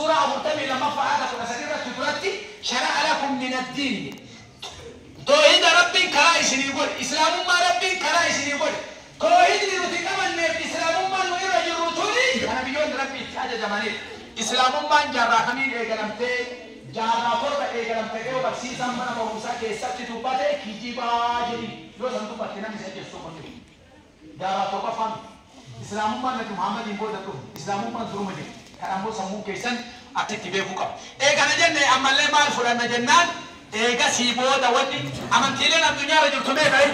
Suuraa 42ffaa aayata 13 irratti duratti shara'a lakum min addiini jedhe. Toohida Rabbiin karaa isinii godhe. Islaamummaa Rabbiin karaa isinii godhe. Toohidni nuti qabanneef Islaamummaan nu irra jirru tuni ka nabiyyoonni Rabbii itti ajajamaniidha. Islaamummaan jaarraa kamiin eegalamte? Jaarraa 7 eegalamte yoo barsiisaan mana barumsaa keessatti dubbate kijibaa jedhin. Yoo san dubbatte namni si ajjeesu tokko hin jiru. Jaarraa 7ffaa miti. Islaamummaan Nabi Muhammadiin booda hin dhufne. Islaamummaan duruma jirti. Kana ammoo sammuun keessan akkitti beekuu qaba. Ee kana jenne ammallee maal fudhanna jennaan eegasii booda wanni amantiileen addunyaa irra jirtu meeqa ree?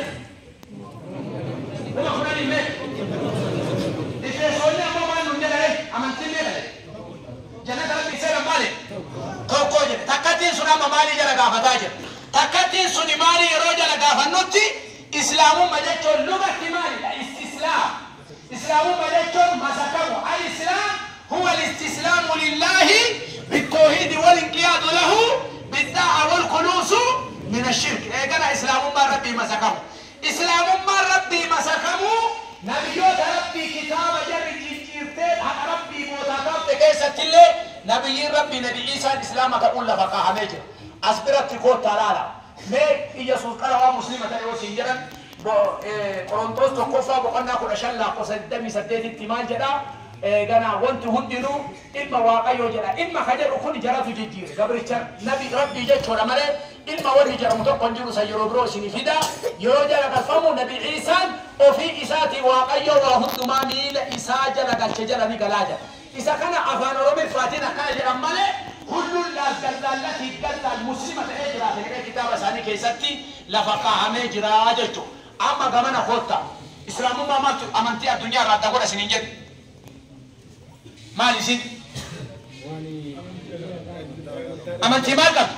10,000 meeqa? Efesoonni ammoo maal nuun jedha ree? Amantiin meeqa jedhe? Jannata Rabbii seenan maal jedhe? Tokko jedhe. Takkattiin sun amma maalii jala gaafataa jira? Takkattiin suni maalii yeroo jala gaafannutti Islaamumma jechuun lugatti maalidha? Istislaam. Islaamumma jechuun masakamu. Al-Islaam huwa al-istislaamu lillaahi bit-tawhiidi wal-inqiyaadu lahu bid-daa'a wal-khuluusu min ash-shirk. Eegana Islaamummaan Rabbii masakamu. Islaamummaan Rabbii masakamuu nabiyyoota Rabbii kitaaba jarri jijjiirtee haqa Rabbii bootaa kaafte keessattillee nabiyyiin Rabbii Nabi Iisaan Islaama ta'uun lafa kaahamee jira. As biratti koottaa laalaa. Mee Iyyasuus qara waan muslima ta'e yoo siin jedhan Qorontoos 1ffaa boqonnaa 15 laakkofsa 28tti maal jedha? Eeganaa wanti hundinuu ilma Waaqayyoo jedha. Ilma ka jedhu kun jaratu jijjiire. Gabricha nabi Rabbii jechuudha malee ilma wanni jedhamu tokko hin jiru san yeroo biroo isinii fida. Yeroo jala galfamu Nabi Iisaan ofii isaatii Waaqayyoo waa hundumaa miila isaa jala galche jala ni galaa jedha. Isa kana afaan Oromiffaatiin akkana jedhan malee hulluun laasgallaallat higgallaal muslima ta'ee jiraata jedhee kitaaba isaanii keessatti lafa kaahamee jira jechuudha. Amma gamana koottaa. Islaamummaa maaltu amantii addunyaa irraa adda godha isiniin jedhe? Maali isin? Amantii maal qabdu?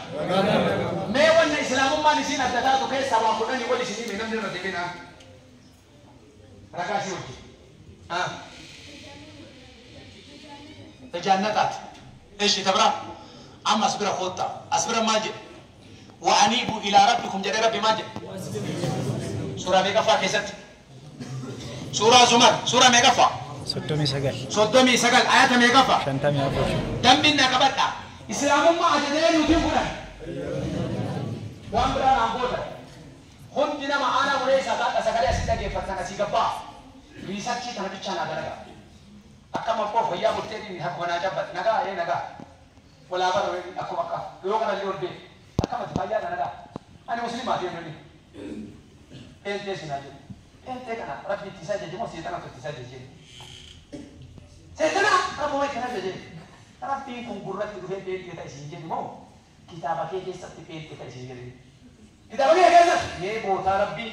Mee wanna Islaamummaan isiin adda taatu keessaa waa 10 ol isin hime namni irra deebinaa. Ragaa isii wajjin. Ah. Ta jaannataati. Eshi ta biraa. Amma as bira koottaa. As bira maal jedhe? Wa aniibu ilaa rabbikum jedhee Rabbi maal jedhe? Suuraa meeqaffaa keessatti? Suuraa Zumar. Suuraa meeqaffaa? 39. 39 ayata meeqaffaa? 54. Dambiin na qabadha. Islaamummaa ajaja eenyuutiin fudhan? Waan biraa naan gootan. Hundi nama aanaa muleessaa taadha sagalee asin dhageeffattan asii gad ba'a. Riisarchii tana bichaa naa dalagaa. Akkam abboo fayyaa bultee dhimmi akkuma naa cabbaxe nagaa ee nagaa. Wal haa barru ee akkuma akka yoo kanallee ol beeke. Akkam ati fayyaadha nagaa. Ani muslimaati eenyu inni. Pheenxee siin haa jedhu. Pheenxee kana rabbi itti isa ajaje moo seexanatu itti isa ajaje? Seexana rabbuma itti hin ajaje. Rabbiin kun gurratti dhufee pheenxee ta'i siin jedhe moo kitaaba kee keessatti pheenxee ta'i siin jedhe? Kitaaba kee keessatti mee bootaa Rabbii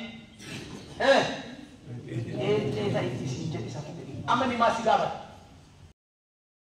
pheenxee ta'itti siin jedhe isa fide. Amma inni maal si gaafata?